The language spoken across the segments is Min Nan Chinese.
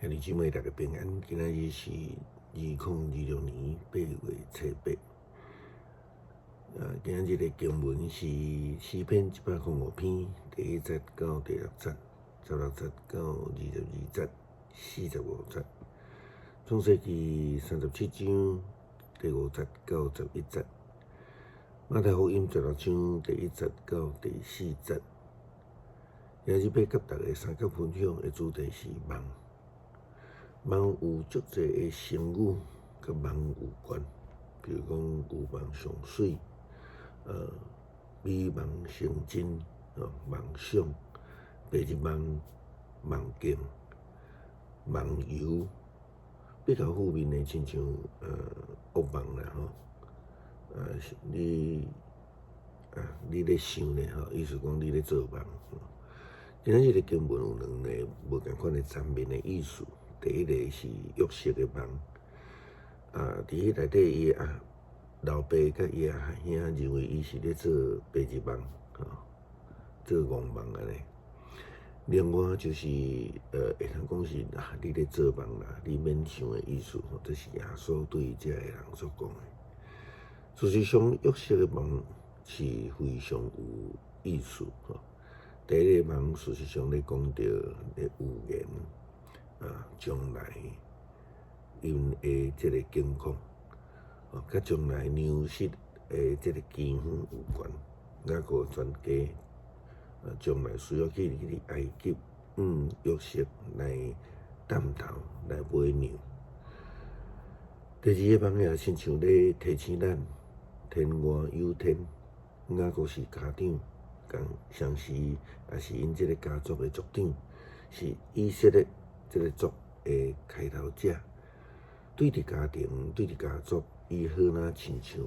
兄弟姊妹，大家平安。今仔日是2026年8月初8。今仔日的經文是詩篇105篇第一節到第六節，16節到22節，45節。創世記37章第5節到11節。馬太福音16章第一節到第四節。今日欲佮大家相佮分享的主題是夢。夢有足濟的成語佮夢有關，比如講牛虻上水，美夢成真，夢想、白日夢、夢境、夢遊，比較負面的，親像惡夢啦吼，你咧想咧吼，意思講你咧做夢。今仔日的經文有兩个無仝款的層面的意思。第一个是約瑟的夢，佇彼內底伊的老爸佮伊的阿兄認為伊是咧做白日夢，吼，做戇夢按呢。另外就是，會通講是啊，你咧做夢啦，你免想的意思，吼，這是耶穌對這个人所講的。事實上，約瑟的夢是非常有意思，吼。第一个夢事實上咧講著咧預言。將來𪜶的這个境況，佮將來糧食的這个饑荒有關。雅各全家將來需要去埃及，約瑟來擔頭來買糧。第二个夢也親像咧提醒咱，天外有天，雅各是家長，仝同時也是𪜶這个家族的族長，是以色列這个族的開頭者，對佇家庭，對佇家族，伊好若親像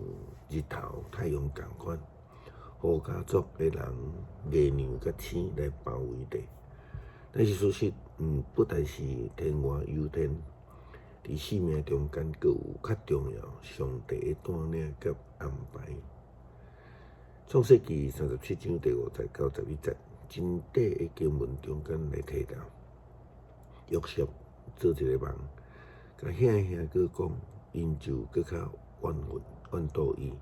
日頭、太陽仝款，予家族的人月亮佮星來包圍著。但是事實，不但是天外有天，佇生命中間，閣有較重要上帝的帶領佮安排。創世記37章第5節到11節，真短的經文中間來提到。約瑟做一个夢，共兄兄哥講，𪜶就閣較怨恨怨妒伊。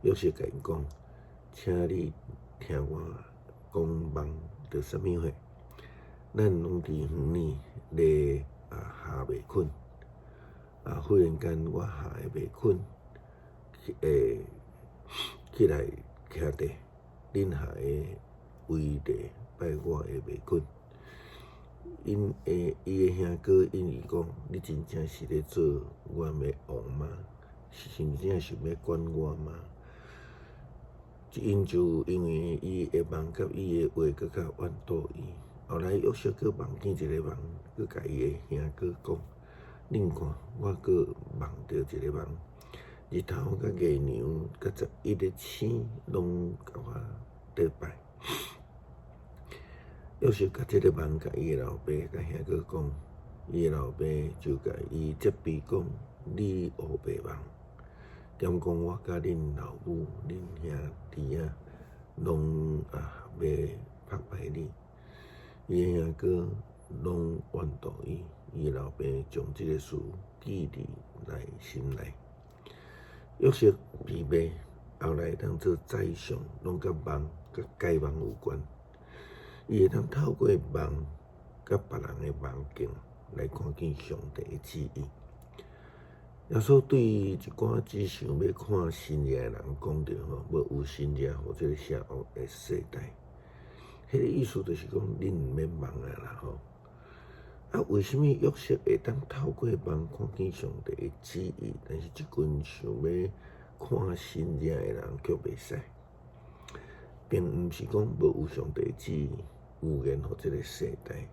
約瑟共𪜶講：請你聽我講夢著啥物貨？咱攏佇園裡咧下麥捆，忽然間我下的麥捆起來徛佇，恁下的圍地拜我的麥捆。伊的兄哥𪜶伊講：你真正是咧做阮的王嗎？是真正想欲管我嗎？𪜶就因為伊的夢佮伊的話，閣較怨妒伊。後來約瑟閣夢見一個夢，閣共伊的兄哥講：恁看，我閣夢著一個夢，日頭佮月亮佮11個星攏共我禮拜。約瑟共這个夢共伊的老爸佮兄哥講，伊的老爸就共伊責備講：你烏白夢，諳講我佮恁老母、恁兄弟仔攏欲膜拜你。伊的兄哥攏怨妒伊，伊的老爸將這个事記佇內心內。約瑟被賣，後來當做宰相，攏佮夢佮解夢有關。伊會當透過夢佮別人的夢境來看見上帝的旨意。耶穌對一寡只想欲看神跡的人講著吼，無有神跡予這个邪惡的世代。彼个意思就是講，恁毋免望啊啦吼。為啥物約瑟會當透過夢看見上帝的旨意，但是這群想欲看神跡的人卻袂使？並毋是講無有上帝旨意預言予這个世代，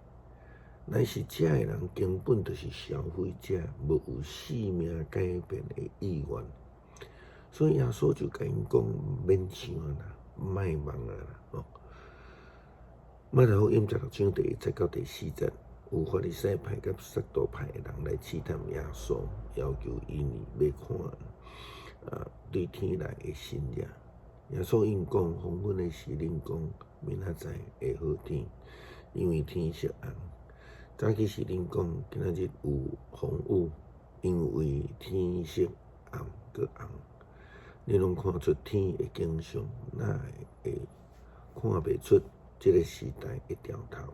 乃是這个人根本就是消費者，無有生命改變的意願。所以耶穌就共𪜶講，免想啦，莫望啊啦。吼。馬太福音16章第一節到第四節，有法利賽派佮撒都派的人來試探耶穌，要求𪜶欲看對天來的神跡。耶穌應講：黃昏的時，恁講明仔載會好天，因為天色紅。早起時恁講，今仔日有風雨，因為天色暗閣紅。恁攏看出天的景象，哪會看袂出這个時代的兆頭？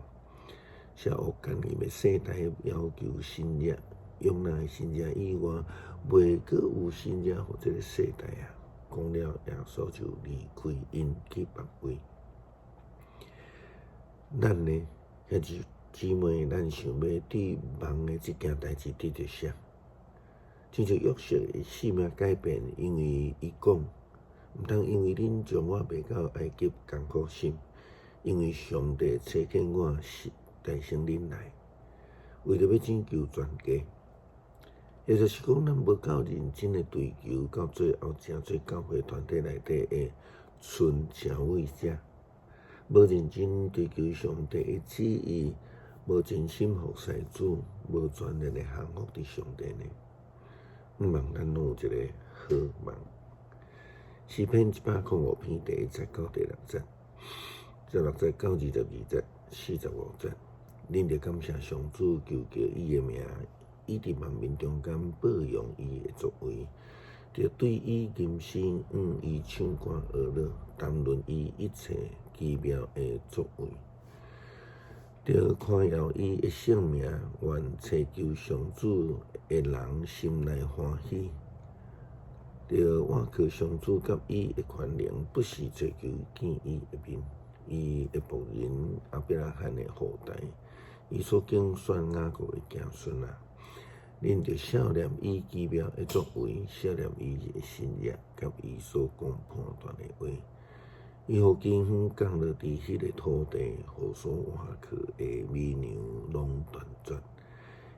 邪惡姦淫的世代要求神蹟，約拿的神蹟以外，袂閣有神蹟予這个世代啊！講了，耶穌就離開𪜶去別位。咱呢，兄弟姊妹，咱想欲對夢的這件代誌得著啥？親像約瑟的性命改變，因為伊講，毋通因為恁將我賣到埃及艱苦心，因為上帝差遣我是代先恁來，為著欲拯救全家。也就是講，咱無夠認真的追求，到最後成做教會團體內底的純成為者，無認真追求上帝的旨意，無真心服侍主，無全然的降服佇上帝呢？毋望咱攏有一个好夢。詩篇105篇第1節到第6節，16節到22節、45節，恁著感謝上主，求告伊的名，伊佇萬民中間報揚伊的作為，著對伊吟詩，向伊唱歌學樂，談論伊一切奇妙的作為，著誇耀伊的聖名，願尋求上主的人心內歡喜。著倚靠上主佮伊的權能，不時尋求見伊的面。伊的僕人亞伯拉罕的後代，伊所揀選雅各的子孫啊！恁著想念伊奇妙的作為，想念伊的神蹟，佮伊所講判斷的話。伊予饑荒降落佇彼个土地，予所倚靠的美牛攏斷絕。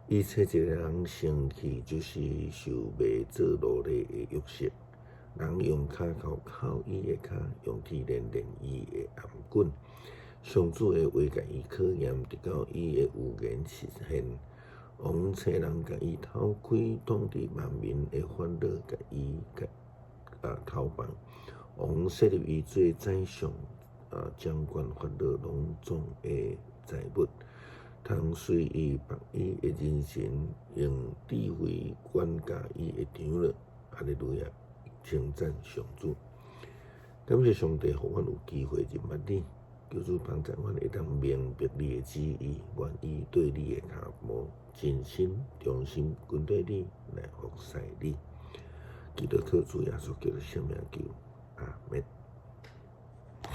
伊差一个人先去，就是受賣做奴隸的約瑟。人用跤銬銬伊的跤，用鐵鏈鏈伊的頷頸。上主的話共伊考驗，直到伊的預言實現。王差人共伊偷窺，當佇萬民的法老共伊偷放。王設立伊做宰相，掌管法老攏總的財物，通隨意縛伊的人身，用智慧管教伊的長老。哈利路亞，稱讚上主，感謝上帝，予阮有機會認捌你，求主幫助阮會當明白你的旨意，願意綴你的跤步，盡心忠心跟綴你來服侍你。祈禱靠主耶穌基督聖名求，阿們。